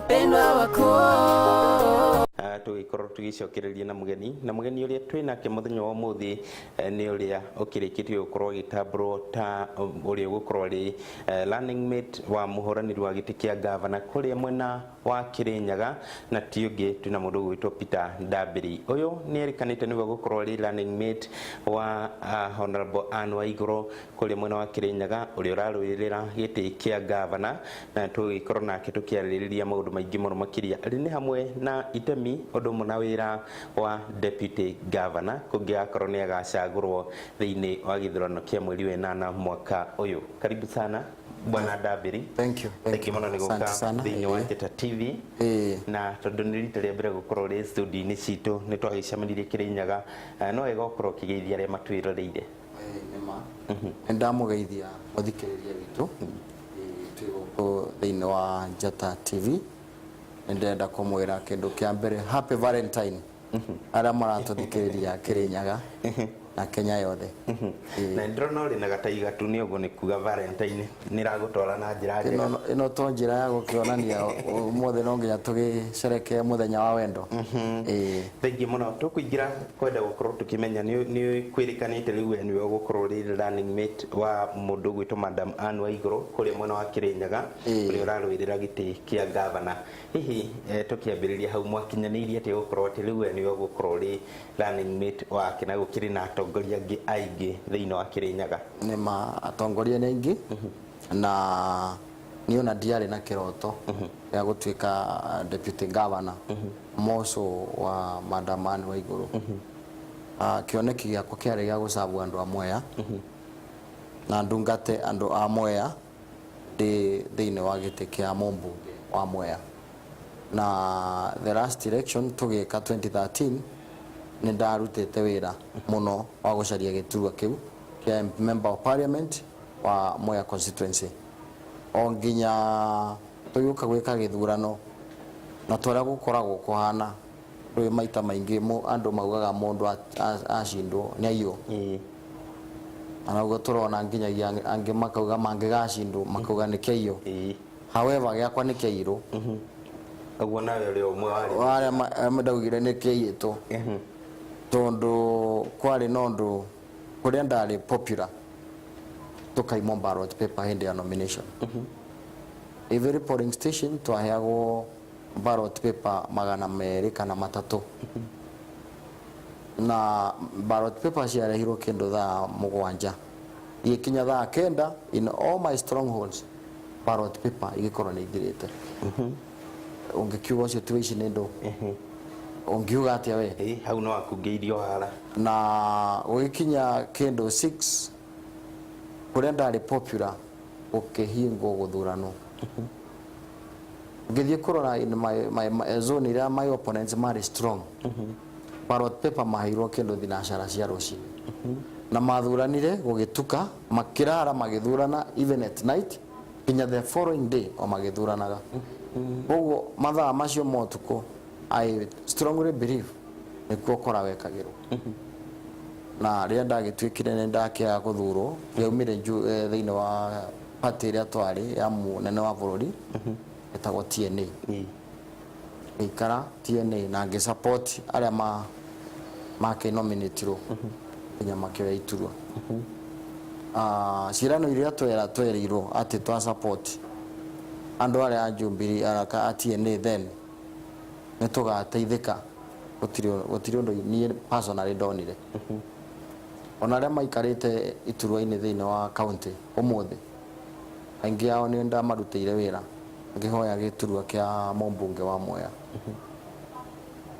Wapendwa wako. Tũgĩkorwo tũgĩcokereria na mũgeni, na mũgeni ũrĩa twĩ nake mũthenya wa ũmũthĩ nĩ ũrĩa ũkĩrĩkĩtie gũkorwo agĩtambũrwo ta ũrĩa ũgũkorwo arĩ running mate wa mũhũranĩri wa gĩtĩ kĩa gavana kũrĩa mwena wa Kĩrĩnyaga, na ti ũngĩ twĩna mũndũ ũgwĩtwo Peter Ndambĩri. Ũyũ nĩ erĩkanĩte nĩwe gũkorwo arĩ running mate wa Honorable Anne Waigũrũ kũrĩa mwena wa Kĩrĩnyaga, ũrĩa ũrarũĩrĩra gĩtĩ kĩa gavana, na tũgĩkorwo nake tũkĩarĩrĩria maũndũ maingĩ mũno makĩria arĩ nĩ hamwe na itemi ũndũ ũmwe na wĩra wa deputy governor kũngĩgakorwo nĩ agacagũrwo thĩinĩ wa gĩthurano kĩa mweri wa ĩnana mwaka ũyũ. Karibu sana, Bwana Ndambĩri. Thank you. Thank Thank you mũno nĩ Asante gũka sana. thĩinĩ wa Njata TV. Na tondũ nĩ rita rĩa mbere gũkorwo ũrĩ studio-inĩ citũ, nĩ twagĩcemanirie Kĩrĩnyaga. No wega ũkorwo ũkĩgeithia arĩa matwĩroreire. Nĩ ma nĩ ndamũgeithia mũthikĩrĩria witũ. Twĩ gũkũ thĩinĩ wa Njata TV. Nĩ ndĩrenda kũmwĩra kĩndũ kĩa mbere, happy Valentine, arĩa maratũthikĩrĩria Kĩrĩnyaga na Kenya yothe. Na ndĩrona ũrĩ na gatai gatune, ũguo nĩ kuga Valentine nĩ ĩragũtwara na njĩra njega. Ĩno to njĩra ya gũkĩonania ũmũthĩ no nginya tũgĩcerekee mũthenya wa wendo. Thengiũ mũno. Tũkũingĩra kwenda gũkorwo tũkĩmenya nĩ kwĩrĩkanĩte rĩu we nĩwe ũgũkorwo ũrĩ running mate wa mũndũ ũgwĩtwo Madam Anne Waigũrũ kũrĩa mwena wa Kĩrĩnyaga, ũrĩa ũrarũĩrĩra gĩtĩ kĩa gavana. Hihi tũkĩambĩrĩria hau, mwakinyanĩirie atĩa gũkorwo atĩ rĩu we nĩwe ũgũkorwo ũrĩ running mate wake, na gũkĩrĩ na atongoria angĩ aingĩ thĩinĩ wa Kĩrĩnyaga? Nĩ ma, atongoria nĩ aingĩ, na niĩ ona ndiarĩ na kĩroto gĩa gũtuĩka deputy governor moco wa Madam Anne Waigũrũ. Kĩoneki gĩakwa kĩarĩ gĩa gũcabu andũ a Mwea na ndungate andũ a Mwea ndĩ thĩinĩ wa gĩtĩ kĩa mũmbunge wa Mwea. Na the last election tũgĩka 2013, nĩ ndarutĩte wĩra mũno wa gũcaria gĩturwa kĩu kĩa member of parliament wa Mwea constituency, o nginya tũgĩũka gwĩka gĩthurano, na torĩa gũkoragwo kũhana rĩu maita maingĩ andũ maugaga mũndũ acindwo nĩ aiywo. Na noguo tũrona nginyagia angĩ makauga mangĩgacindwo makauga nĩ kĩaiywo. However, gĩakwa nĩ kĩaiyirwo. Ũguo nawe ũrĩ o ũmwe wa arĩa wa arĩa ndaugire nĩ kĩaiyĩtwo, tondũ kwarĩ na ũndũ kũrĩa ndarĩ popular tũkaimwo ballot paper hĩndĩ ya nomination. Every polling station twaheagwo ballot paper 200 kana 300, na ballot paper ciarehirwo kĩndũ thaa 7, igĩkinya thaa 9, in all my strongholds ballot paper igĩkorwo nĩ ithirĩte. Ũngĩkiuga ũcio ti wĩici nĩ ndũ? Ũngiuga atĩa we? Hau no akungĩirio wara. Na gũgĩkinya kĩndũ 6, kũrĩa ndarĩ popular gũkĩhingwo gũthuranwo. Ngĩthiĩ kũrora in my zone iria my opponents marĩ strong, ballot paper maheirwo kĩndũ thinacara cia rũcinĩ, na mathuranire gũgĩtuka, makĩrara magĩthurana even at night nginya the following day o magĩthuranaga. Koguo mathaa macio ma ũtukũ, I strongly believe nĩkuo kora wekagĩrwo. Na rĩrĩa ndagĩtuĩkire nĩ ndakĩaga gũthurwo, rĩaumire thĩinĩ wa party ĩrĩa twarĩ ya mũnene wa bũrũri ĩtagwo TNA. Ngĩikara TNA na ngĩ support arĩa ma makĩnominatirwo nginya makĩoya iturwa. Ciĩranĩro iria twerĩirwo atĩ twa support andũ arĩa a Jubilee araka a TNA, then nĩ tũgateithĩka, gũtirĩ ũndũ niĩ personally ndonire. Ona arĩa maikarĩte iturwa-inĩ thĩinĩ wa county ũmũthĩ, aingĩ ao nĩ ndamarutĩire wĩra ngĩhoya gĩturwa kĩa mũmbunge wa Mwea,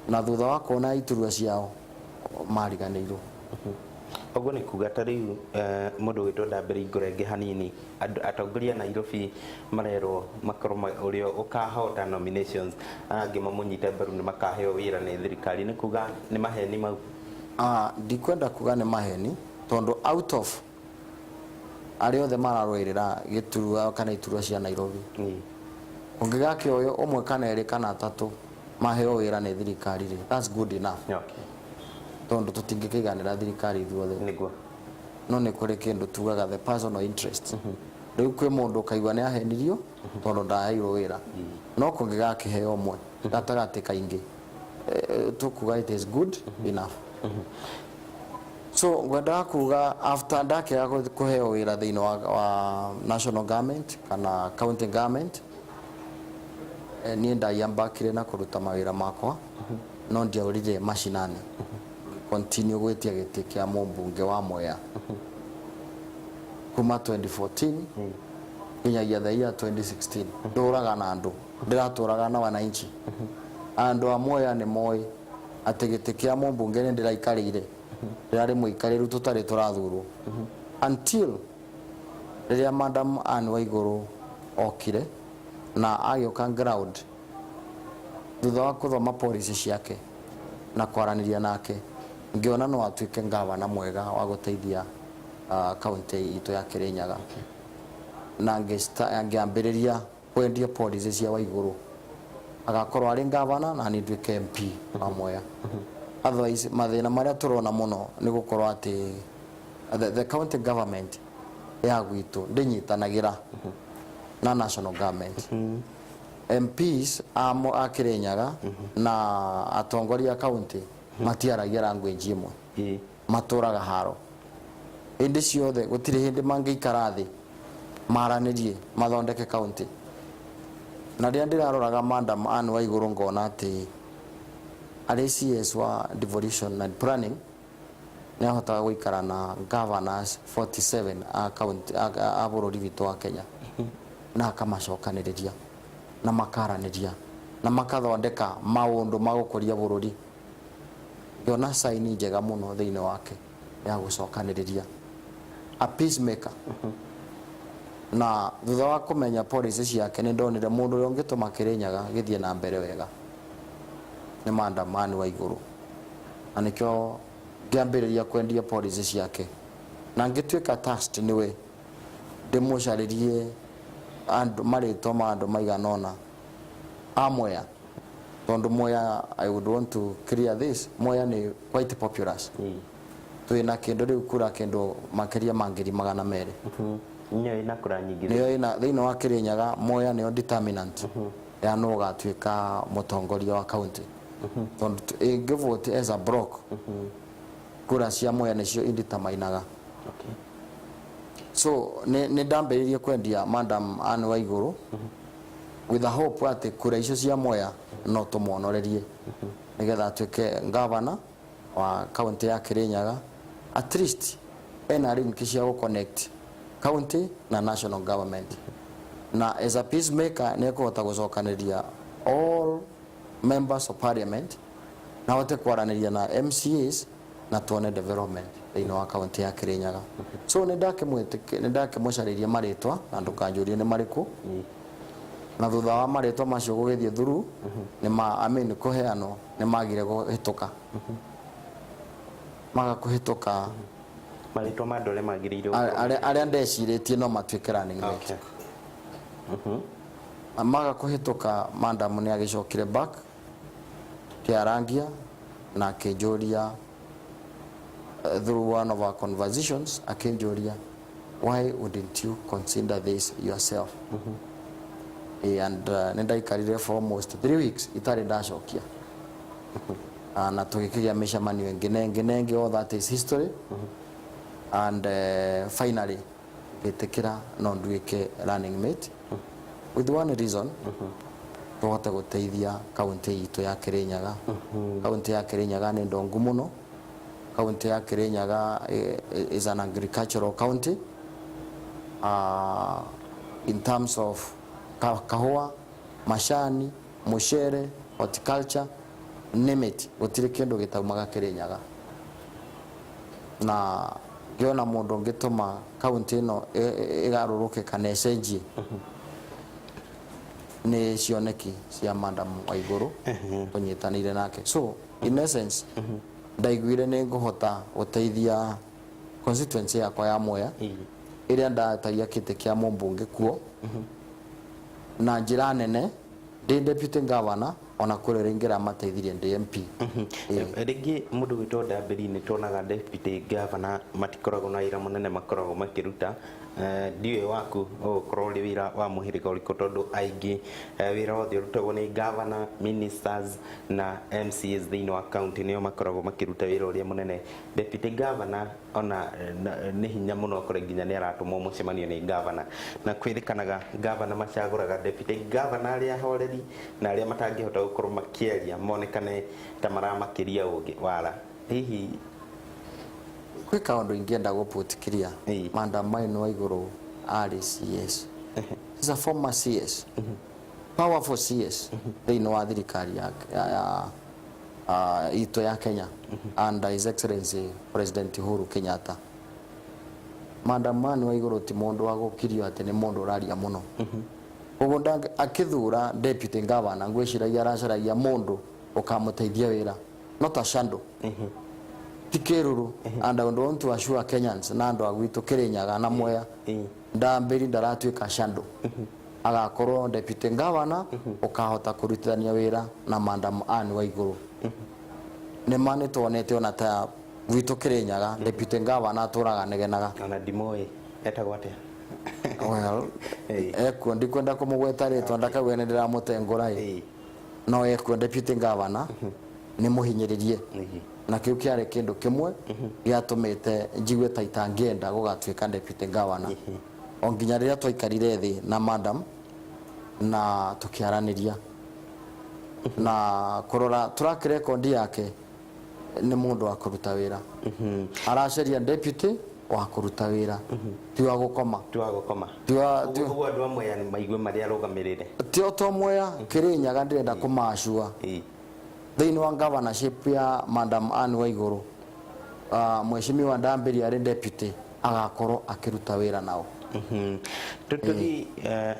na thutha wa kuona iturwa ciao mariganĩirwo. Ũguo nĩ kuga ta rĩu mũndũ ũgwĩtwo Ndambĩri Ngũrenge hanini, andũ atongoria a Nairobi marerwo makorwo ũrĩa ũkahota nominations, arĩa angĩ mamũnyite mbaru nĩ makaheo wĩra nĩ thirikari, nĩ kuga nĩ maheni mau? Ndikwenda kuga nĩ maheni, tondũ out of arĩa othe mararũĩrĩra gĩturwa kana iturwa cia Nairobi, ũngĩgakĩoywo ũmwe kana erĩ kana atatũ maheo wĩra nĩ thirikari rĩ, that's good enough, tondũ tũtingĩkĩiganĩra thirikari ithuothe. No nĩ kũrĩ kĩndũ tugaga the personal interest. Rĩu kwĩ mũndũ ũkaigua nĩ ahenirio. Tondu ndaheirwo wĩra, no kũngĩgakĩheo ũmwe gatagatĩ kaingĩ, tukuga it is good enough. So ngwendaga kuga, after ndakĩaga kũheo wĩra thĩinĩ wa national government kana county government, niĩ ndaiambakire na kũruta mawĩra makwa, no ndiaurire mashinani, continue gwĩtia gĩtĩ kĩa mũmbunge wa Mwea kuma 2014 nginyagia the year 2016. Ndũraga na andũ, ndĩratũraga na wananchi. Andũ a Mwea nĩ moĩ atĩ gĩtĩ kĩa mũmbunge nĩ ndĩraikarĩire, ndĩrarĩ mũikarĩru tũtarĩ tũrathurwo, until rĩrĩa Madam Anne Waigũrũ okire na agĩũka ground. Thutha wa kũthoma policy ciake na kwaranĩria nake, ngĩona no atuĩke ngavana mwega wa gũteithia kaunti itũ ya Kirinyaga, na ngĩambĩrĩria kwendia policy cia Waigũrũ agakorwo arĩ ngavana na niĩ nduĩke MP wa Mwea. Otherwise, mathĩna marĩa tũrona mũno nĩ gũkorwo atĩ the county government ya gwitũ ndĩnyitanagĩra na national government. MPs a Kirinyaga na atongoria a county matiaragia language ĩmwe. Matũraga haro hĩndĩ ciothe, gũtirĩ hĩndĩ mangĩikara thĩ maranĩrie mathondeke county. Na rĩrĩa ndĩraroraga Madam Anne Waigũrũ, ngona atĩ arĩ CS wa devolution and planning nĩ ahotaga gũikara na governors 47 a county a bũrũri witũ wa Kenya, na akamacokanĩrĩria na makaranĩria na makathondeka maũndũ ma gũkũria bũrũri. Ngĩona saini njega mũno thĩinĩ wake ya gũcokanĩrĩria, a peacemaker. Na thutha wa kũmenya policy ciake, nĩ ndonire mũndũ ũrĩa ũngĩtũma Kĩrĩnyaga gĩthiĩ na mbere wega nĩ Madam Anne Waigũrũ, na nĩkĩo ngĩambĩrĩria kwendia policy ciake na ngĩtuĩka tasked nĩwe ndĩmũcarĩrie andũ, marĩtwa ma andũ maigana ũna a Mwea, tondũ Mwea, I would want to clear this, Mwea nĩ quite populous. Twĩna kĩndũ rĩu kura kĩndũ makĩria ma 200,000. Nĩyo ĩna kura nyingĩ. Nĩyo ĩna thĩinĩ wa Kĩrĩnyaga. Mwea nĩyo determinant ya nũ ũgatuĩka mũtongoria wa county, tondũ ĩngĩvote as a block, kura cia Mwea nĩcio indeterminaga. So nĩ ndambĩrĩirie kwendia Madam Anne Waigũrũ with a hope atĩ kura icio cia Mwea no tũmuonorerie nĩgetha atuĩke governor wa county ya Kirinyaga. At least ena link cia gũ connect county na national government, na as a peacemaker nĩ ekũhota gũcokanĩria all members of parliament na ahote kwaranĩria na MCAs na tuone development thĩinĩ wa kaunti ya Kirinyaga. So nĩ ndakĩmũcarĩria marĩtwa, na ndũkanjũrie nĩ marĩkũ. Na thutha wa marĩtwa macio gũgĩthiĩ through, nĩ ma, I mean, kũheanwo, nĩ magire kũhĩtũka, maga kũhĩtũka. Marĩtwa ma andũ arĩa magĩrĩirwo. Arĩa ndecirĩtie no matuĩke running mate. Maga kũhĩtũka, madam nĩ agĩcokire back kĩarangia na akĩnjũria, through one of our conversations akĩnjũria, "Why wouldn't you consider this yourself?" And nĩ ndaikarire for almost 3 weeks itarĩ ndacokia. Na tũgĩkĩgĩa mĩcemanio ĩngĩ na ĩngĩ na ĩngĩ. All that is history. And finally ngĩtĩkĩra no nduĩke running mate with one reason: tũhote gũteithia kaunti itũ ya Kirinyaga. Kaunti ya Kirinyaga nĩ ndongu mũno. Kaunti ya Kirinyaga is an agricultural county in terms of kahũa, macani, mũcere, horticulture, name it, gũtirĩ kĩndũ gĩtaumaga Kirinyaga. Na ngĩona mũndũ ũngĩtũma kaunti ĩno ĩgarũrũke kana ĩcenjie nĩ cioneki cia Madam Waigũrũ tũnyitanĩire nake. So in essence, ndaiguire nĩ ngũhota gũteithia constituency yakwa ya Mwea, ĩrĩa ndatagia kĩtĩ kĩa mũmbunge kuo na njĩra nene ndĩ deputy governor, ona kũrĩ rĩngĩ ramateithirie ndĩ MP. Rĩngĩ mũndũ gwĩtwo Ndambĩri, nĩ tuonaga deputy governor matikoragwo na wĩra mũnene makoragwo makĩruta. Ndiũĩ waku ũgũkorwo ũrĩ wĩra wa mũhĩrĩga ũrĩkũ, tondũ aingĩ wĩra wothe ũrutagwo nĩ governor, ministers na MCAs thĩinĩ wa county, nĩo makoragwo makĩruta wĩra ũrĩa mũnene. Deputy governor ona nĩ hinya mũno akore nginya nĩ aratũmwo mũcemanio nĩ governor, na kwĩrĩkanaga governor macagũraga deputy governor arĩa ahoreri na arĩa matangĩhota gũkorwo makĩaria monekane ta maramakĩria ũgĩ wara hihi. Kwĩ kaũndũ ingĩenda gũ put clear. Madam Anne Waiguru arĩ CS. She's a former CS, powerful CS thĩinĩ wa thirikari ya itũ ya Kenya under His Excellency President Uhuru Kenyatta. Madam Anne Waiguru ti mũndũ wa gũkirio atĩ nĩ mũndũ ũraria mũno. Koguo akĩthura deputy governor, ngwĩciragia aracaragia mũndũ ũkamũteithia wĩra, not a shadow, ti kĩruru. And I want to assure Kenyans na andũ a gwitũ Kĩrĩnyaga na Mwea, Ndambĩri ndaratuĩka shadow, agakorwo deputy governor ũkahota kũrutithania wĩra na Madam Anne Waiguru. Nĩ ma nĩ tuonete ona ta gwitũ Kĩrĩnyaga deputy governor atũraga negenaga. Ona ndimũĩ etagwo atĩa. Well, ekuo ndikwenda kũmũgweta rĩtwa ndakauge nĩ ndĩramũtengũra ĩ. No ekuo deputy governor nĩ mũhinyĩrĩrie, na kĩu kĩarĩ kĩndũ kĩmwe gĩatũmĩte njigue ta itangĩenda gũgatuĩka deputy governor, o nginya rĩrĩa twaikarire thĩ na madam na tũkĩaranĩria na kũrora track record yake, nĩ mũndũ wa kũruta wĩra. Aracaria deputy wa kũruta wĩra, ti wa gũkoma. Ti wa gũkoma. Ũguo andũ amwe maigue marĩa arũgamĩrĩre. Ti o to Mwea, Kĩrĩnyaga. Ndĩrenda kũmacua thĩinĩ wa governorship ya Madam Anne Waiguru, Mheshimiwa Ndambĩri arĩ deputy agakorwo akĩruta wĩra nao. Tũthiĩ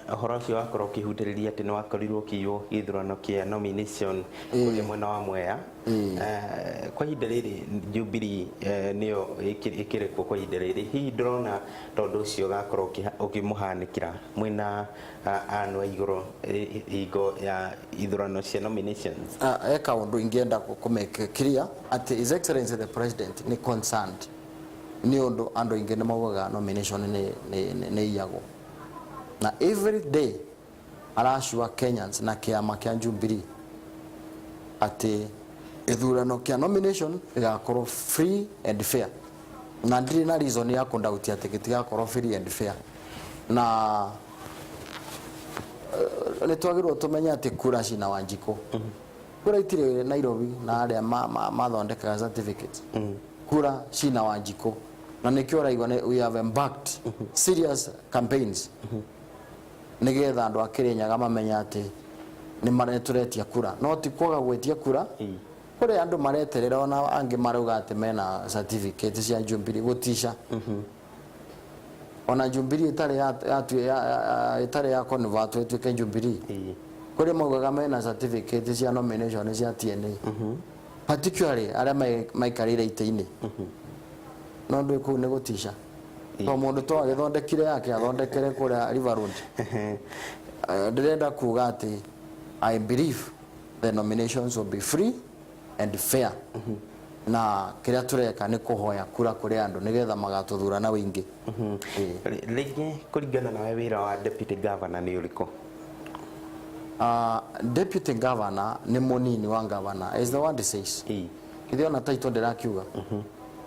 ũhoro ũcio wakorwo ũkĩhutĩrĩria atĩ nĩ wakorirwo ũkĩiywo gĩthurano kĩa nomination kũrĩa mwena wa Mwea. Kwa ihinda rĩrĩ Jubilee nĩyo ĩkĩrĩ kuo kwa ihinda rĩrĩ. Hihi ndũrona tondũ ũcio ũgakorwo ũkĩmũhanĩkĩra mwĩna Anne Waigũrũ hingo ya ithurano cia nominations? E kaũndũ ingĩenda kũ make clear atĩ His Excellency the President nĩ concerned, nĩ ũndũ andũ aingĩ nĩ maugaga nomination nĩ iyagwo, na every day aracua Kenyans na kĩama kĩa Jubilee atĩ ithurano kĩa nomination gĩgakorwo free and fair, na ndirĩ na reason ya kũndauti atĩ gĩtigakorwo free and fair. Na nĩ twagĩrĩirwo tũmenye atĩ kura cina Wanjikũ, kura itirĩ Nairobi na arĩa mathondekaga certificates. Kura cina Wanjikũ, na nĩkĩo ũraigua we have embarked serious campaigns nĩgetha andũ a Kĩrĩnyaga mamenye atĩ nĩ tũretia kura, no ti kwaga gwĩtia kura. Kũrĩ andũ mareterera, ona angĩ marauga atĩ mena certificate cia Jubilee gũtica, ona Jubilee ĩtarĩ ĩtarĩ ya convert ĩtuĩke Jubilee. Kũrĩ maugaga mena certificate cia nomination cia TNA, particularly arĩa maikarĩire itĩ-inĩ, no ndũĩ kũu nĩ gũtica, to mũndũ to agĩthondekire yake athondekere kũrĩa River Road. Ndĩrenda kuga atĩ I believe the nominations will be free and fair, na kĩrĩa tũreka nĩ kũhoya kura kũrĩ andũ nĩgetha magatũthura na wĩingĩ. Rĩngĩ kũringana nawe, wĩra wa deputy governor nĩ ũrĩkũ? Deputy governor nĩ mũnini wa governor, as the word says. Ithuĩ ona title ndĩrakiuga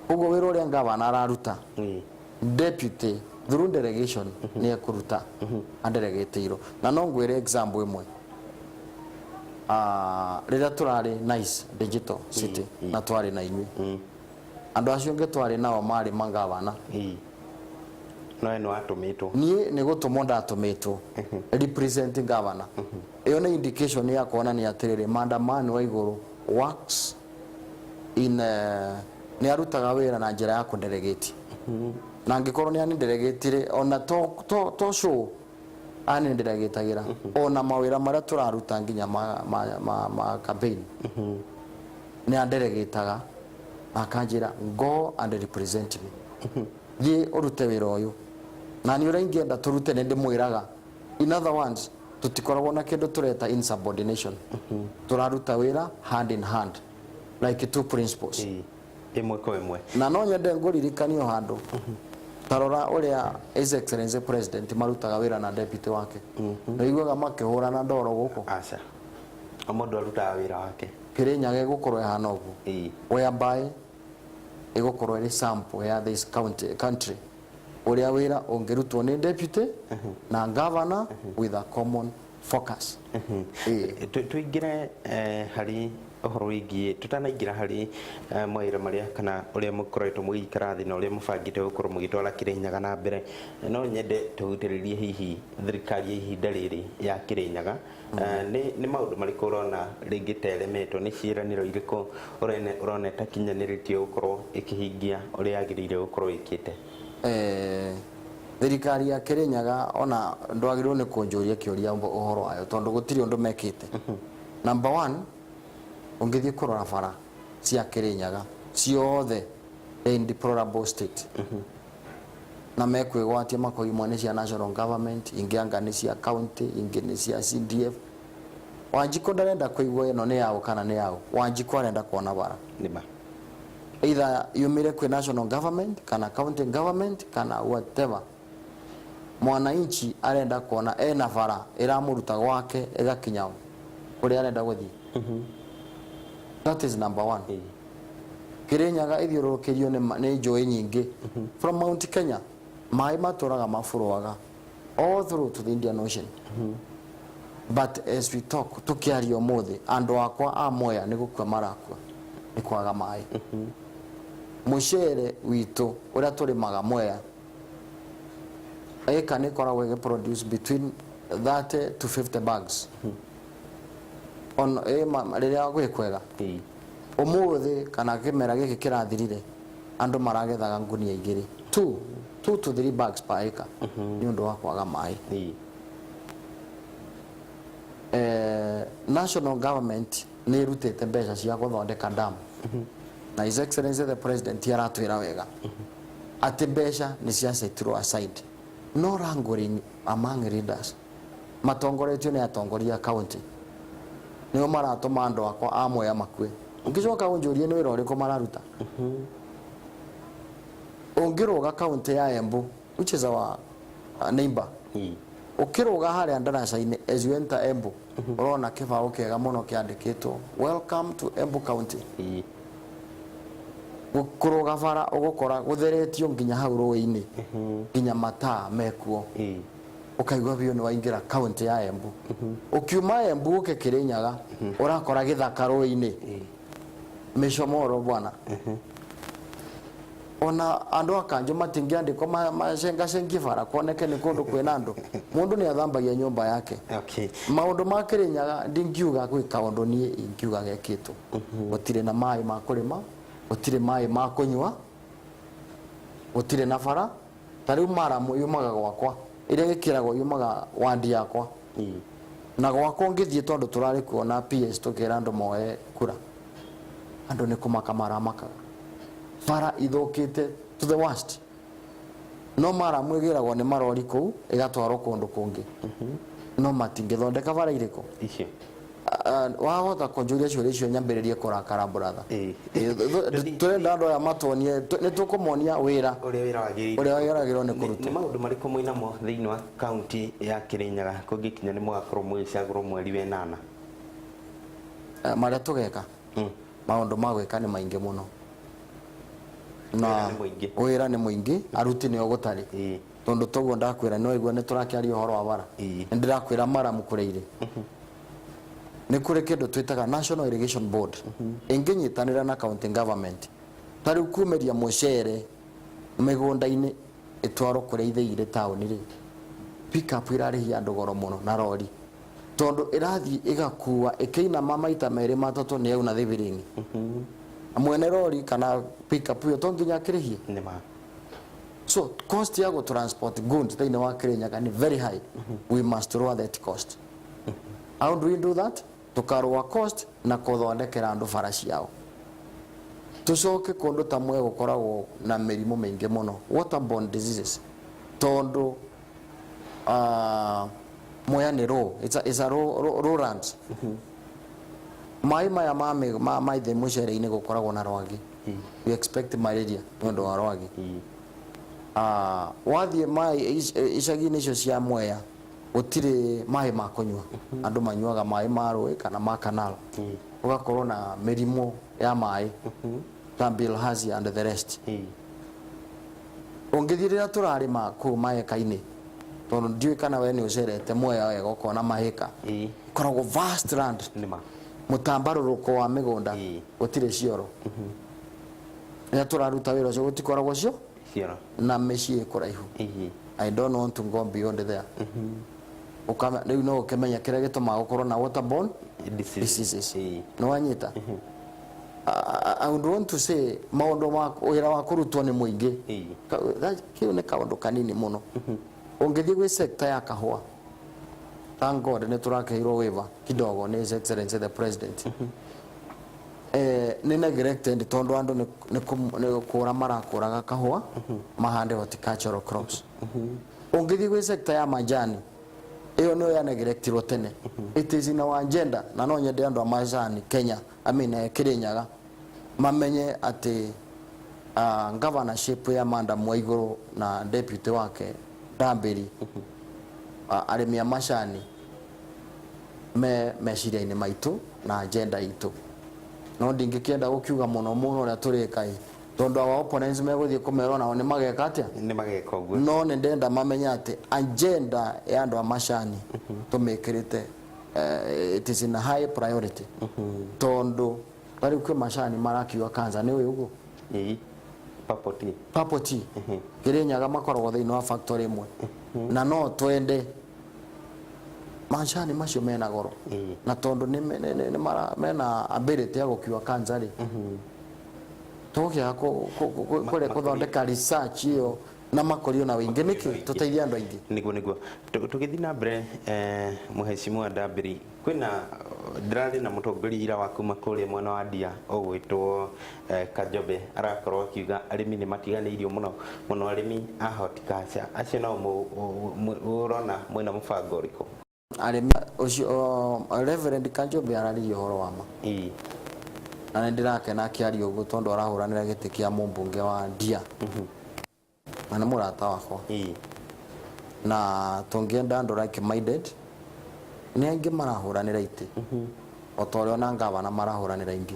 koguo wĩra ũrĩa governor araruta, deputy through delegation nĩ ekũruta adelegĩtĩirwo. Na no ngwĩre example ĩmwe. Rĩrĩa tũrarĩ Nice Digital City na twarĩ na inyuĩ, andũ acio angĩ twarĩ nao marĩ magavana. No we nĩ watũmĩtwo. Niĩ nĩ gũtũmwo ndatũmĩtwo representing governor. Ĩyo nĩ indication ya kuonania atĩrĩrĩ, Madam Anne Waigũrũ works in nĩ arutaga wĩra na njĩra ya kũdelegate, na angĩkorwo nĩ anidelegate ona to show anindelegatagĩra ona mawĩra marĩa tũraruta nginya ma campaign, nĩ andelegataga akanjĩra, "Go and represent me, thiĩ ũrute wĩra ũyũ." Na nĩ ũrĩa ingĩenda tũrute nĩ ndĩmwĩraga. In other words, tũtikoragwo na kĩndũ tũreta insubordination. Tũraruta wĩra hand in hand like two principles. Ĩmwe kwa ĩmwe. Na no nyende ngũririkanio handũ. Tarora ũrĩa His Excellency President marutaga wĩra na deputy wake. Nĩũiguaga makĩhũrana ndoro gũkũ? Aca, o mũndũ arutaga wĩra wake. Kĩrĩnyaga ĩgũkorwo ĩhana ũguo, whereby ĩgũkorwo ĩrĩ sample ya this county, country, ũrĩa wĩra ũngĩrutwo nĩ deputy na governor with a common focus. Ĩĩ. Tũingĩre harĩ ũhoro wĩgiĩ, tũtanaingĩra harĩ mawĩra marĩa kana ũrĩa mũkoretwo mũgĩikara thĩ na ũrĩa mũbangĩte gũkorwo mũgĩtwara Kĩrĩnyaga na mbere, no nyende tũhutĩrĩrie hihi thirikari ya ihinda rĩrĩ ya Kĩrĩnyaga. Nĩ maũndũ marĩkũ ũrona rĩngĩ ta ĩremetwo, nĩ ciĩranĩro irĩkũ ũrona ĩtakinyanĩrĩtie gũkorwo ĩkĩhingia ũrĩa yagĩrĩire gũkorwo ĩkĩte? Thirikari ya Kĩrĩnyaga ona ndwagĩrĩirwo nĩ kũnjũria kĩũria ũhoro wayo tondũ gũtirĩ ũndũ mekĩte. Number one, ũngĩthiĩ kũrora bara cia Kĩrĩnyaga ciothe in deplorable state, na mekwĩgwatia makoimwo nĩ cia national government, ingĩ anga nĩ cia county, ingĩ nĩ cia CDF. Wanjikũ ndarenda kũigua ĩno nĩ yaũ kana nĩ yaũ. Wanjikũ arenda kuona bara. Nĩma. Either yumire kwĩ national government kana county government kana whatever, mwananchi arenda kuona ena bara ĩramũruta gwake ĩgakinya kũrĩa arenda gũthiĩ. That is number one. Kĩrĩnyaga ĩthiũrũrũkĩirio nĩ njũĩ nyingĩ from Mount Kenya. Maĩ matũraga mabũrũaga all through to the Indian Ocean, but as we talk, tũkĩaria ũmũthĩ, andũ akwa a Mwea nĩ gũkua marakua nĩ kwaga maĩ. Mũcere witũ ũrĩa tũrĩmaga Mwea, ĩka nĩ ĩkoragwo ĩgĩ produce between 30 to 50 bags on rĩrĩa gwĩ kwega. Ũmũthĩ kana kĩmera gĩkĩ kĩrathirire, andũ maragethaga ngunia 2, 2 to 3 bags per acre, nĩ ũndũ wa kwaga maĩ. National government nĩ ĩrutĩte mbeca cia gũthondeka dam, na His Excellency the President aratwĩra wega atĩ mbeca nĩ ciasetirwo aside, no wrangling among leaders matongoretio nĩ atongoria a county nĩo maratũma andũ akwa a Mwea makue. Ũngĩcoka ũnjũrie nĩ wĩra ũrĩkũ mararuta, ũngĩrũga county ya Embu, which is our neighbor, ũkĩrũga harĩa ndaraca-inĩ as you enter Embu, ũrona kĩbaũ kĩega mũno kĩandĩkĩtwo "Welcome to Embu County". Kũrũga bara ũgũkora gũtheretio nginya hau rũĩ-inĩ, nginya mataa mekuo. Ũkaigua biũ nĩ waingĩra county ya Embu. Ũkiuma Embu ũke Kĩrĩnyaga, ũrakora gĩthaka rũĩ-inĩ, mĩcomoro bwana. Ona andũ a kanjũ matingĩandĩkwo macengacengie bara kuoneke nĩ kũndũ kwĩna andũ. Mũndũ nĩ athambagia nyũmba yake. Maũndũ ma Kĩrĩnyaga ndingiuga gwĩ kaũndũ niĩ ingiuga gekĩtwo. Gũtirĩ na maĩ ma kũrĩma, gũtirĩ maĩ ma kũnyua, gũtirĩ na bara. Ta rĩu maramu yumaga gwakwa, ĩrĩa ĩkĩragwo yumaga wandi yakwa, na gwakwa ũngĩthiĩ, tondũ tũrarĩ kuo na PS tũkĩra andũ moe kura, andũ nĩ kũmaka maramakaga. Bara ithũkĩte to the worst, no maramu ĩgĩragwo nĩ marori kũu ĩgatwarwo kũndũ kũngĩ, no matingĩthondeka bara irĩkũ icio. Wahota kũnjũria ciũria icio nyambĩrĩrie kũrakara, brother. Tũrenda andũ aya matuonie, nĩ tũkũmonia wĩra ũrĩa wĩra wagĩrĩire ũrĩa wagĩrĩirwo nĩ kũrutwo. Nĩ maũndũ marĩkũ mwĩnamo thĩinĩ wa kaunti ya Kĩrĩnyaga kũngĩkinya nĩ mũgakorwo mũgĩcagũrwo mweri wa 8? Marĩa tũgeka, maũndũ ma gwĩka nĩ maingĩ mũno na Wĩra nĩ mũingĩ. Wĩra nĩ mũingĩ, aruti nĩo gũtarĩ. Tondũ toguo ndakwĩra, nĩ waigua nĩ tũrakĩaria ũhoro wa bara. Nĩ ndĩrakwĩra maramu kũrĩa irĩ, nĩ kũrĩ kĩndũ twĩtaga National Irrigation Board ĩngĩnyitanĩra na county government. Ta rĩu kumĩria mũcere mĩgũnda-inĩ ĩtwarwo kũrĩa ithĩi irĩ taũni rĩ, pickup irarĩhia andũ goro mũno na rori, tondũ ĩrathiĩ ĩgakua ĩkĩinama maita merĩ matatũ nĩ yauna thibiringi. Mwene rori kana pickup ĩyo to nginya akĩrĩhie. Nĩ ma. So cost ya transport goods thĩinĩ wa Kirinyaga ni very high. We must lower that cost. How do we do that? Tukarũa cost na kũthondekera andũ bara ciao. Tucoke kũndũ ta mwe gũkoragwo na mĩrimũ mĩingĩ mũno, waterborne diseases, tondũ Mwea nĩ raw, it's a raw land. Maĩ maya ma maithe mũcere-inĩ gũkoragwo na rwagĩ. We expect malaria nĩ ũndũ wa rwagĩ. Ah, wathiĩ maĩ icagi-inĩ icio cia Mwea gũtirĩ maĩ ma kũnyua, andũ manyuaga maĩ ma rũĩ kana ma canal, ũgakorwo na mĩrimũ ya maĩ ta bilharzia and the rest. Ũngĩthiĩ rĩrĩa tũrarĩma kũu maeka-inĩ, tondũ ndiũĩ kana we nĩ ũcerete Mwea wega ũkona mahĩka, koragwo vast land, nĩma mũtambarũrũko wa mĩgũnda, gũtirĩ cioro. Rĩrĩa tũraruta wĩra ũcio gũtikoragwo cio cioro na mĩciĩ ĩ kũraihu. I don't want to go beyond there. Rĩu no ũkĩmenya kĩrĩa gĩtũmaga gũkorwo na waterborne disease. Diseases. Nĩ wanyita? I would want to say maũndũ ma wĩra wa kũrutwo nĩ mũingĩ. Kĩu nĩ kaũndũ kanini mũno. Ũngĩthiĩ gwĩ sector ya kahũa, thank God nĩ tũrakeirwo waiver kidogo nĩ His Excellency the President. Nĩ neglected tondũ andũ nĩ kũra marakũraga kahũa mahande horticultural crops. Ũngĩthiĩ gwĩ sector ya majani, ĩyo nĩyo ya neglectirwo tene. It is in our agenda, na no nyende andũ a majani Kenya, I mean, Kirinyaga, mamenye atĩ governorship ya Madam Waiguru na deputy wake Ndambĩri, arĩmi a macani me meciria-inĩ maitũ na agenda itũ, no ndingĩkĩenda gũkiuga mũno mũno ũrĩa tũrĩka ĩ, tondũ our opponents megũthiĩ kũmerwo nao nĩ mageka atĩa. Nĩ mageka ũguo. No nĩ ndenda mamenye atĩ agenda ya andũ a macani tũmĩkĩrĩte, it is in a high priority, tondũ ta rĩu kwĩ macani marakiuga cancer nĩ ũyũ ũguo. Ĩĩ, purple tea. Purple tea Kĩrĩnyaga makoragwo thĩinĩ wa factory ĩmwe, na no twende macani macio mena goro, na tondũ nĩ mena ability ya gũkiua cancer rĩ, tũgũkĩaga kũrĩa kũthondeka research ĩyo na makũrio na wĩingĩ nĩkĩ tũteithie andũ aingĩ. Niguo tũgĩthiĩ na mbere, mũhecimu Ndambĩri, kwĩna ndĩrarĩ na mũtongoria ira wa kuma kũrĩa mwena wa Ndia ũgwĩtwo Kajobe, arakorwo akiuga arĩmi nĩ matiganĩirio mũno mũno, arĩmi a horticulture acio nao ũrona mwĩna mũbango ũrĩkũ? Arĩmi ũcio, Reverend Kajobe araririe ũhoro wa ma, na nĩ ndĩrakena akĩaria ũguo tondũ arahũranĩra gĩtĩ kĩa mũmbunge wa Ndia na nĩ mũrata wakwa, na tũngĩenda andũ like minded nĩ aingĩ marahũranĩra itĩ o ta ũrĩa ona ngavana marahũranĩra ingĩ.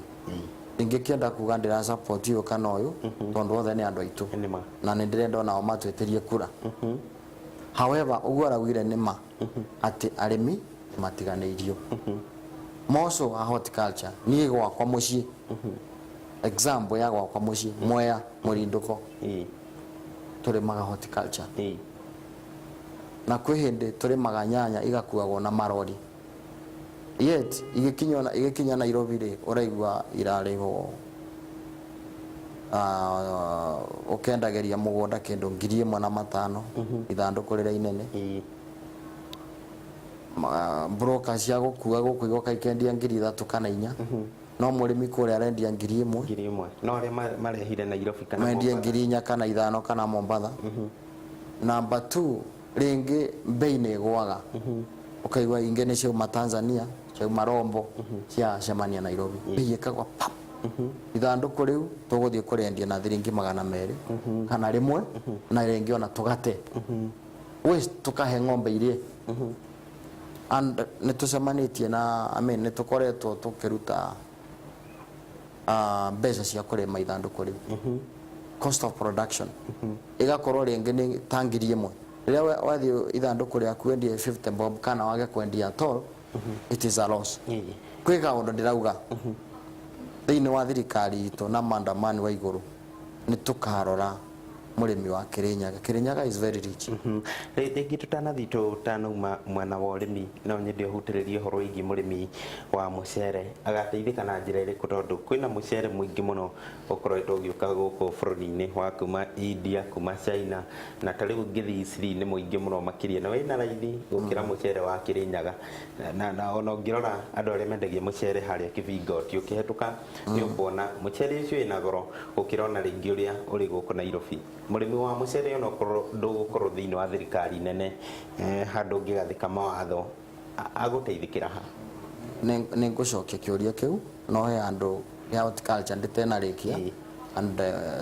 Ndingĩkĩenda kuga ndĩra support ũyũ kana ũyũ, tondũ othe nĩ andũ aitũ nĩma na nĩ ndĩrenda onao matwĩtĩrie kura. However, ũguo araugire nĩ ma atĩ arĩmi nĩ matiganĩirio moco a horticulture. Niĩ gwakwa mũciĩ, example ya gwakwa mũciĩ Mwea Mũrindũko, tũrĩmaga horticulture, na kwĩ hĩndĩ tũrĩmaga nyanya igakuagwo na marori, yet igĩkinya Nairobi rĩ, ũraigua irarĩhwo, ũkendagĩria mũgũnda kĩndũ 1500 ithandũkũ rĩrĩa inene. Broker cia gũkua gũkũ igoka ikendia 3000 kana 4000, no mũrĩmi kũrĩa arendia 1000. 1000, no arĩa marehire Nairobi kana mendie Mombasa. 4500 kana Mombatha. Number two, rĩngĩ mbei nĩ ĩgũaga, ũkaigua ingĩ nĩ ciauma Tanzania, ciauma Rombo, ciacemania Nairobi, mbei ĩkagwa pap. Ithandũkũ rĩu tũgũthiĩ kũrĩendia na thiringi 201 na rĩngĩ ona tũgate waste, tũkahe ng'ombe irie. And nĩ tũcemanĩtie na, I mean, nĩ tũkoretwo tũkĩruta mbeca cia kũrĩma ithandũkũ rĩu, cost of production ĩgakorwo rĩngĩ nĩ ta 1000. Rĩrĩa wathiĩ ithandũkũ rĩaku wendie 50 bob kana wage kwendia at all, it is a loss. Kwĩ kaũndũ ndĩrauga thĩinĩ wa thirikari itũ na mandamani wa igũrũ, nĩ tũkarora mũrĩmi wa Kĩrĩnyaga. Kĩrĩnyaga is very rich. Rĩngĩ tũtanathiĩ, tũtanauma mwena wa ũrĩmi, no nyende ũhutĩrĩrie ũhoro wĩgiĩ mũrĩmi wa mũcere agateithĩka na njĩra ĩrĩkũ, tondũ kwĩna mũcere mũingĩ mũno ũkoretwo ũgĩũka gũkũ bũrũri-inĩ wa kuma India, kuma China, na ta rĩu ngĩthiĩ Isiri nĩ mũingĩ mũno makĩria na wĩna raithi gũkĩra mũcere wa Kĩrĩnyaga. Na ona ũngĩrora andũ arĩa mendagia mũcere harĩa Kĩbingoti ũkĩhetũka, nĩ ũkuona mũcere ũcio wĩna goro gũkĩra ona rĩngĩ ũrĩa ũrĩ gũkũ Nairobi. Mũrĩmi wa mũcere, onokorwo ndũgũkorwo thĩinĩ wa thirikari nene, handũ ũngĩgathĩka mawatho, agũteithĩkĩra ha? Nĩ ngũcokia kĩũria kĩu, no he handũ ya horticulture ndĩtenarĩkia. And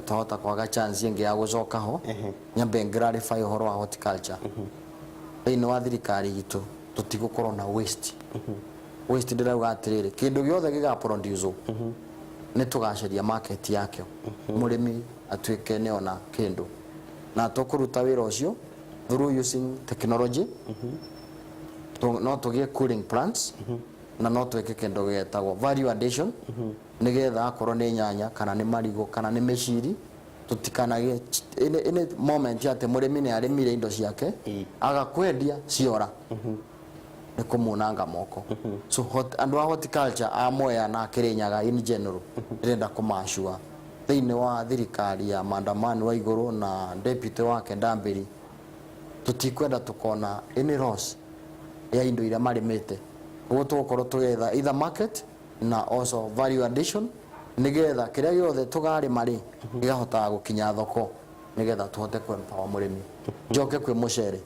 twahota kwaga chance ĩngĩ ya gũcoka ho, nyambe clarify ũhoro wa horticulture. Thĩinĩ wa thirikari itũ tũtigũkorwo na waste. Waste ndĩrauga atĩrĩrĩ, kĩndũ gĩothe gĩga produce nĩ tũgacaria market yakĩo, mũrĩmi atuĩke nĩ ona kĩndũ, na tũkũruta wĩra ũcio through using technology. No tũgĩe cooling plants na no twĩke kĩndũ gĩtagwo value addition, nĩgetha akorwo nĩ nyanya kana nĩ marigũ kana nĩ mĩciri, tũtikanagĩe any moment atĩ mũrĩmi nĩ arĩmire indo ciake agakwendia ciora, nĩ kũmunanga moko. So andũ a horticulture a Mwea na Kĩrĩnyaga in general, ndĩrenda kũmacua thĩinĩ wa thirikari ya Madam Anne Waigũrũ na deputy wake Ndambĩri, tũtikwenda tũkona any loss ya indo iria marĩmĩte. Ũguo tũgũkorwo tũgĩetha either market na also value addition, nĩgetha kĩrĩa gĩothe tũgarĩma rĩ, gĩgahotaga gũkinya thoko, nĩgetha tũhote kũ empower mũrĩmi. Njoke kwĩ mũcere.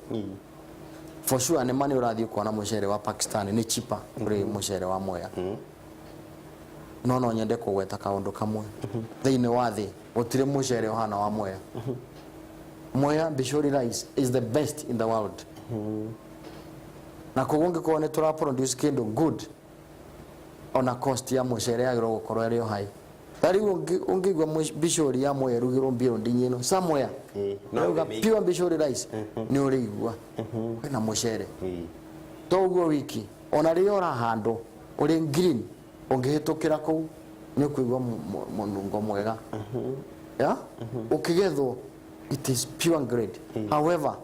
For sure nĩ mani ũrathiĩ kuona mũcere wa Pakistan nĩ cheaper kũrĩ mũcere wa Mwea, no nyende kũgweta kaũndũ kamwe. Thĩinĩ wa thĩ gũtirĩ mũcere ũhana wa Mwea. Mwea Bishori rice is the best in the world, na koguo ngĩkorwo nĩ tũra produce kĩndũ good, ona cost ya mũcere yagĩrĩirwo gũkorwo ĩrĩ o high. Ta rĩu ũngĩigua Bishori ya Mwea ĩrugĩrwo building ĩno somewhere, No ũrauga ũrĩmĩigue. pure Bishori rice, nĩ ũrĩigua kwĩna mũcere. To ũguo wiki, ona rĩrĩa ũrahandwo ũrĩ green, ũngĩhĩtũkĩra kũu nĩ ũkũigua mũnungo mwega ya ũkĩgethwo. It is pure grade. However,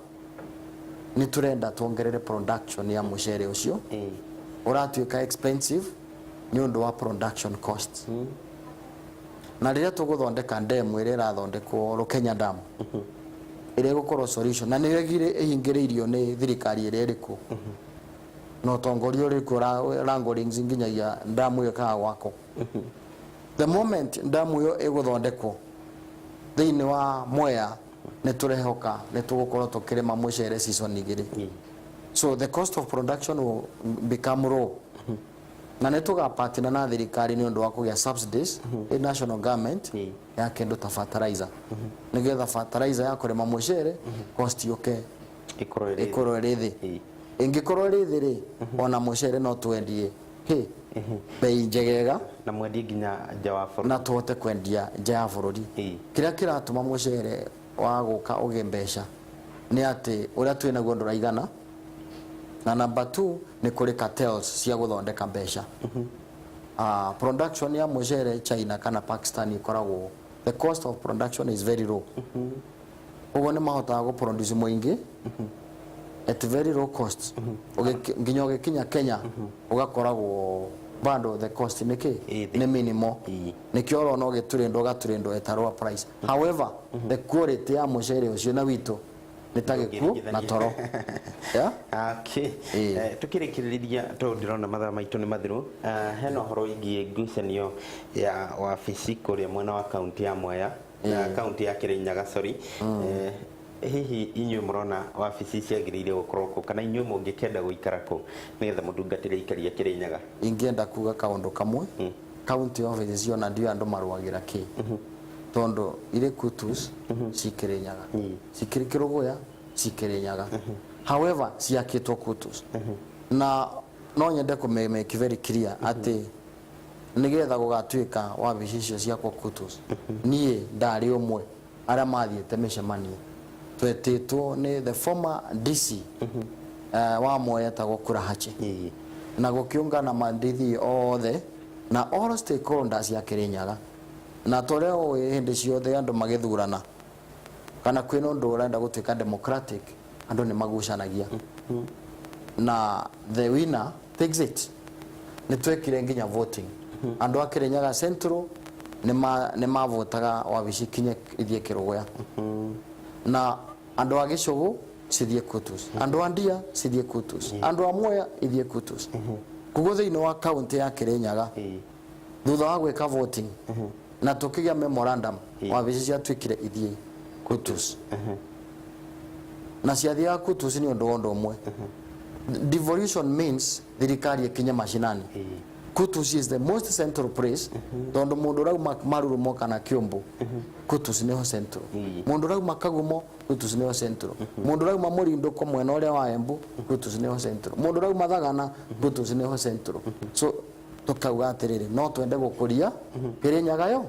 nĩ tũrenda tuongerere production ya mũcere ũcio. Ũratuĩka expensive nĩ ũndũ wa production costs, na rĩrĩa tũgũthondeka ndemu ĩrĩa ĩrathondekwo, Rũkenya Dam, ĩrĩa ĩgũkorwo solution, na nĩyo ĩhingĩrĩirio nĩ thirikari ĩrĩa ĩrĩkuo na ũtongoria ũrĩkuo wranglings nginyagia ndamu ĩyo ĩkaga gwakwo. The moment ndamu ĩyo ĩgũthondekwo thĩinĩ wa Mwea, nĩ tũrehoka nĩ tũgũkorwo tũkĩrĩma mũcere season igĩrĩ. So the cost of production will become low, na nĩ tũgapatina na thirikari nĩ ũndũ wa kũgĩa subsidies in national government ya kĩndũ ta fertilizer, nĩgetha fertilizer ya kũrĩma mũcere cost yũke ĩkorwo ĩrĩ thĩ. Ĩkorwo ĩrĩ thĩ. Ĩngĩkorwo ĩrĩ thĩ rĩ, ona mũcere no twendie hĩ bei njegega. Na mwendie nginya nja wa bũrũri. Na tũhote kwendia nja ya bũrũri. Kĩrĩa kĩratũma mũcere wa gũka ũgĩe mbeca nĩ atĩ ũrĩa twĩ naguo ndũraigana, na number two nĩ kũrĩ cartels cia gũthondeka mbeca. Production ya mũcere China kana Pakistan ĩkoragwo, the cost of production is very low, koguo nĩ mahotaga gũ produce mũingĩ at very low cost. Nginya ũgĩkinya Kenya ũgakoragwo bado the cost nĩ kĩ? Ĩ thĩ. Nĩ minimal. Nĩkĩo ũrona ũgĩtũrĩndwo ũgatũrĩndwo at a lower price. However, the quality ya mũcere ũcio na witũ nĩ ta gĩkuũ na toro, yeah? Okay. Tukĩrĩkĩrĩria, tondũ ndĩrona mathaa maitũ nĩ mathiru, hena ũhoro wĩgiĩ ngucanio ya wabici kũrĩa mwena wa kaunti ya Mwea na kaunti ya Kĩrĩnyaga, sorry. Hihi inyuĩ mũrona wabici ciagĩrĩire gũkorwo kũ, kana inyuĩ mũngĩkenda gũikara kũ nĩgetha mũtungatĩre aikari a Kĩrĩnyaga? Ingĩenda kuga kaũndũ kamwe. County office ciona ndio andũ marũagĩra kĩ, tondũ irĩ Kutus ci Kĩrĩnyaga, cikĩrĩ Kĩrũgũya ci Kĩrĩnyaga, however ciakĩtwo Kutus. Na no nyende kũ make very clear atĩ nĩgetha gũgatuĩka wabici icio ciakwo Kutus, niĩ ndarĩ ũmwe arĩa mathiĩte mĩcemanio twetĩtwo nĩ the former DC wa Mwea etagwo Kurahache, na gũkĩũngana mandithi othe na all stakeholders ya Kĩrĩnyaga. Na torĩa ũĩ, hĩndĩ ciothe andũ magĩthurana kana kwĩna ũndũ ũrenda gũtuĩka democratic, andũ nĩ magucanagia na the winner takes it. Nĩ twekire nginya voting. Andũ a Kĩrĩnyaga Central nĩ mavotaga wabici kinye ithiĩ Kĩrũgũya, na andũ a Gĩcũgũ cithiĩ Kutus, andũ a Ndia cithiĩ Kutus, andũ a Mwea ithiĩ Kutus. Koguo thĩinĩ wa kaunti ya Kĩrĩnyaga, thutha wa gwĩka voting na tũkĩgĩa memorandum, wabici ciatuĩkire ithiĩ Kutus, na ciathiaga Kutus nĩ ũndũ wa ũndũ ũmwe. Devolution means thirikari ĩkinye macinani. Kutus is the most central place, tondu mundu urauma Marurumo kana Kiumbu, Kutus niho central. Mundu urauma Kagumo, Kutus niho central. Mundu urauma Murinduko mwena uria wa Embu, Kutus niho central. Mundu urauma Thagana, Kutus niho central. So tukauga atiriri, no twende gukuria Kirinyaga yo.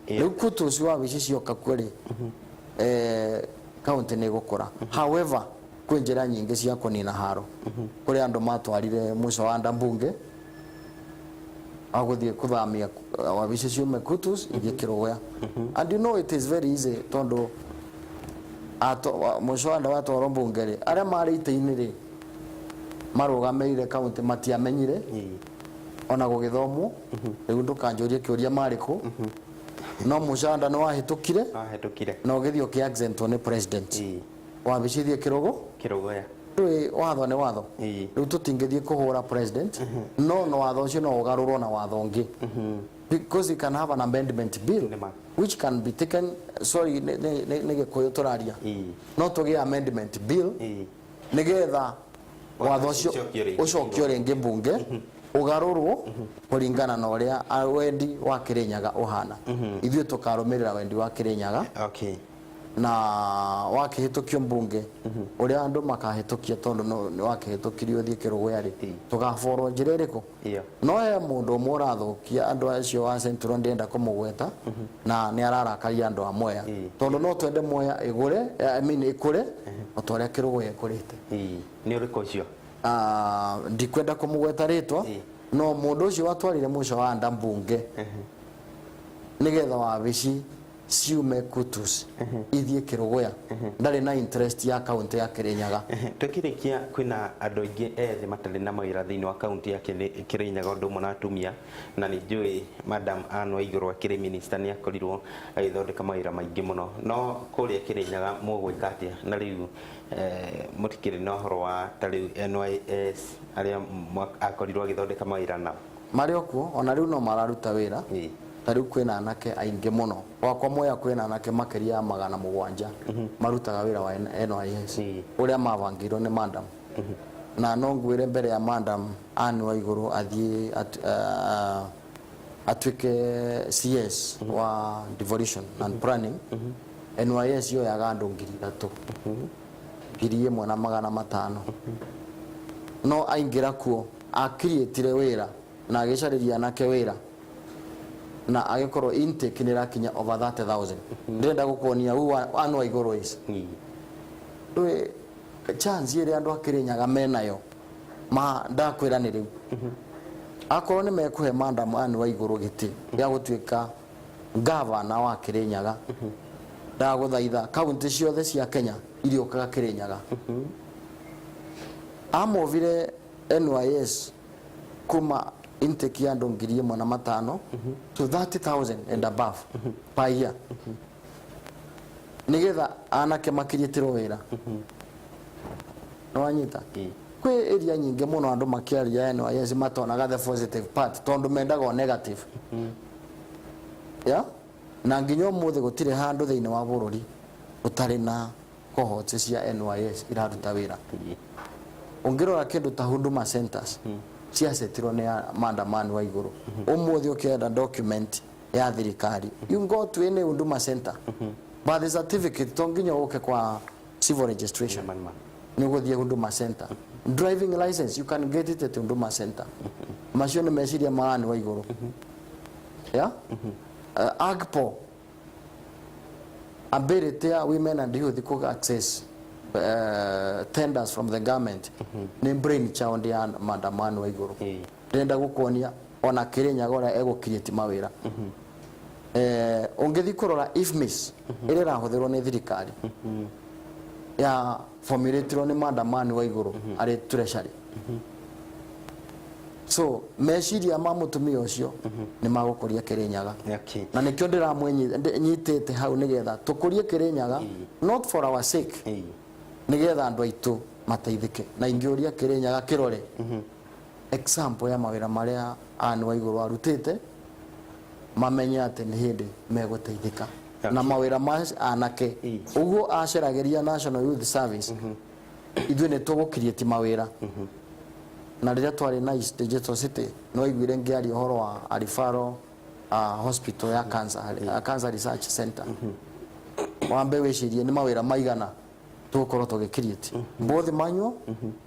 Riu Kutus wabici cioka kuo ri, kaunti nĩ ĩgũkũra. However, kwĩ njĩra nyingĩ cia kũnina haro. Kũrĩ andũ matwarire mũico wa nda mbunge agũthiĩ kũthamia wabici ciume Kutus ithiĩ Kĩrũgũya. And you know it is very easy, tondũ mũico wa nda watwarwo mbunge rĩ, arĩa marĩ itĩ-inĩ rĩ, marũgamĩrĩire kaunti matiamenyire ona gũgĩthomwo. Rĩu ndũkanjũrie kĩũria marĩ kũ, no mũcanda nĩ wahĩtũkire. Wahĩtũkire. Na ũgĩthiĩ ũkĩ-exemptwo nĩ president, wabici ithiĩ Kĩrũgũ. Kĩrũgũya. Rĩu watho nĩ watho. Rĩu tũtingĩthiĩ kũhũra president, no watho ũcio no ũgarũrwo na watho ũngĩ, because you can have an amendment bill Nĩma. which can be taken. Sorry, nĩ Gĩkũyũ tũraria. No tũgĩe amendment bill nĩgetha watho ũcio ũcokio rĩngĩ. Ũcokio rĩngĩ mbunge, ũgarũrwo kũringana na ũrĩa wendi wa Kĩrĩnyaga ũhana. Ithuĩ tũkarũmĩrĩra wendi wa Kĩrĩnyaga. Na wakĩhĩtũkio mbunge, ũrĩa andũ makahĩtũkia, tondũ nĩ wakĩhĩtũkirio ũthiĩ Kĩrũgũya rĩ, tũgaborwo njĩra ĩrĩkũ? Iyo. No he mũndũ ũmwe ũrathũkia andũ acio wa Central, ndĩrenda kũmũgweta, na nĩ ararakaria andũ a Mwea, tondũ no twende Mwea ĩgũre, I mean, ĩkũre o ta ũrĩa Kĩrũgũya ĩkũrĩte. Nĩ ũrĩkũ ũcio? Ah, ndikwenda kũmũgweta rĩtwa, no mũndũ ũcio watwarire mũico wa nda mbunge nĩgetha wabici ciume Kutus ithiĩ Kĩrũgũya ndarĩ na interest ya kaunti ya Kĩrĩnyaga. Tukĩrĩkia, kwĩna andũ aingĩ ethĩ matarĩ na mawĩra thĩinĩ wa kaunti ya Kĩrĩnyaga, ũndũ ũmwe na atumia, na nĩ njũĩ Madam Anne Waigũrũ akĩrĩ minister nĩ akorirwo agĩthondeka mawĩra maingĩ mũno, no kũrĩa Kĩrĩnyaga mũgwĩka atĩa? Na rĩu mũtikĩrĩ na ũhoro wa ta rĩu NYS arĩa akorirwo agĩthondeka mawĩra nao? Marĩ o kuo, ona rĩu no mararuta wĩra. Ta rĩu kwĩna anake aingĩ mũno gwakwa Mwea, kwĩna anake makĩria ya 700 marutaga wĩra wa NYS ũrĩa mabangĩirwo nĩ madam. Na no ngwĩre, mbere ya Madam Anne Waigũrũ athiĩ atuĩke CS wa devolution and planning, NYS yoyaga andũ 3,000, 1,500. No aingĩra kuo akiriĩtire wĩra na agĩcarĩria anake wĩra, na agĩkorwo intake nĩ ĩrakinya over 30,000. Ndĩrenda gũkuonia who Anne Waigũrũ is. Ndũĩ chance ĩrĩa andũ a Kĩrĩnyaga menayo, ma ndakwĩra nĩ rĩu, akorwo nĩ mekũhe Madam Anne Waigũrũ gĩtĩ gĩa gũtuĩka gavana wa Kĩrĩnyaga, ndagũthaitha, kaunti ciothe cia Kenya iriũkaga Kĩrĩnyaga. Amovire NYS kuma intake ya andũ 1,500 to 30,000 and above per year, nigetha anake makiriĩtĩrwo wĩra. Nĩwanyita? Kwĩ area nyingĩ mũno andũ makĩaria NYS matonaga the positive part, tondũ mendaga o negative, yeah? Na nginya ũmũthĩ gũtirĩ handũ thĩinĩ wa bũrũri ũtarĩ na cohorts cia NYS iraruta wĩra. Ũngĩrora kĩndũ ta Huduma Centers, ciacetirwo nĩ Madam Anne Waigũrũ. Ũmũthĩ ũkĩenda document ya thirikari, you go to any Huduma Center. Birth certificate to nginya ũke kwa civil registration, Nĩma, nĩma. nĩ ũgũthiĩ Huduma Center. Driving license, you can get it at Huduma Center. Macio nĩ meciria ma Anne Waigũrũ, yeah? AGPO, ability ya women and youth ku access tenders from the government, nĩ brain child ya Madam Anne Waigũrũ. Ndĩrenda gũkuonia ona Kĩrĩnyaga ũrĩa egũcreate mawĩra. Ũngĩthiĩ kũrora IFMIS ĩrĩa ĩrahũthĩrwo nĩ thirikari, ya formulatirwo nĩ Madam Anne Waigũrũ arĩ treasury. So meciria ma mũtumia ũcio nĩ magũkũria Kĩrĩnyaga. Na nĩkĩo ndĩramwĩnyitĩte hau, nĩgetha tũkũrie Kĩrĩnyaga, not for our sake, nĩgetha andũ aitũ mateithĩke. Na ingĩũria Kĩrĩnyaga kĩrore example ya mawĩra marĩa Anne Waigũrũ arutĩte, mamenye atĩ nĩ hĩndĩ megũteithĩka na mawĩra ma anake. Ũguo aceragĩria National Youth Service, ithuĩ nĩ tũgũcreate mawĩra. Na rĩrĩa twarĩ Nice Digital City, nĩ waiguire ngĩaria ũhoro wa a referral hospital ya cancer, cancer research center. Wambe wĩcirie nĩ mawĩra maigana tũgũkorwo tũgĩ create, both manual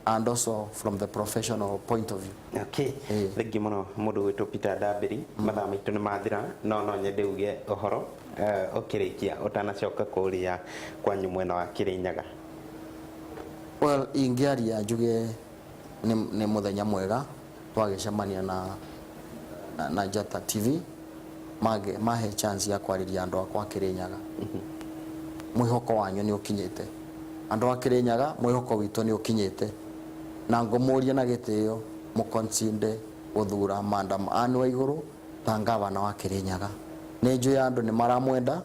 and also from the professional point of view. Okay. Ĩĩ. Thengiũ mũno mũndũ gwĩtwo Peter Ndambĩri. Mathaa maitũ nĩ mathira, no nyende uge ũhoro ũkĩrĩkia ũtanacoka kũrĩa kwanyu mwena wa Kĩrĩnyaga. Well, ingĩaria njuge nĩ mũthenya mwega twagĩcemania na Njata TV, mage mahe chance ya kwarĩria andũ akwa Kĩrĩnyaga. Mwĩhoko wanyu nĩ ũkinyĩte, andũ a Kĩrĩnyaga, mwĩhoko witũ nĩ ũkinyĩte, na ngũmũria na gĩtĩo mũkonsinde gũthura Madam Anne Waigũrũ ta ngavana wa Kĩrĩnyaga. Nĩ njũĩ andũ nĩ maramwenda,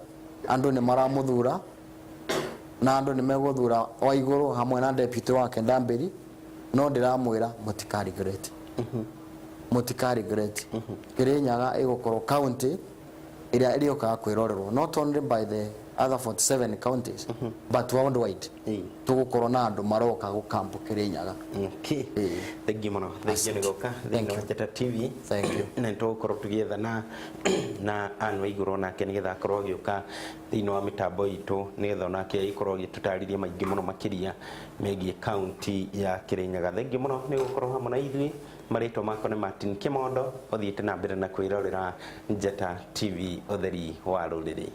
andũ nĩ maramũthura, na andũ nĩ megũthura Waigũrũ hamwe na deputy wake Ndambĩri. No ndĩramwĩra mũtika regret, mũtika regret. Kĩrĩnyaga ĩgũkorwo county ĩrĩa ĩrĩũkaga kwĩrorerwo, not only by the other 47 counties but worldwide. Tũgũkorwo na andũ maroka gũkampu Kĩrĩnyaga. Okay. Ĩĩ. Thengiũ mũno, thengiũ nĩ gũka Thank thĩinĩ wa you. Njata TV. Thank you. Na nĩtũgũkorwo tũgĩetha na Anne Waigũrũ nake nĩgetha akorwo agĩũka thĩinĩ wa mĩtambo itũ, nĩgetha onake agĩkorwo agĩtũtarĩria maingĩ mũno makĩria megiĩ kaunti ya Kĩrĩnyaga. Thengiũ mũno nĩ gũkorwo hamwe na ithuĩ. Marĩtwa makwa nĩ Martin Kĩmondo. Ũthiĩte na mbere na kwĩrorera Njata TV, ũtheri wa rũrĩrĩ.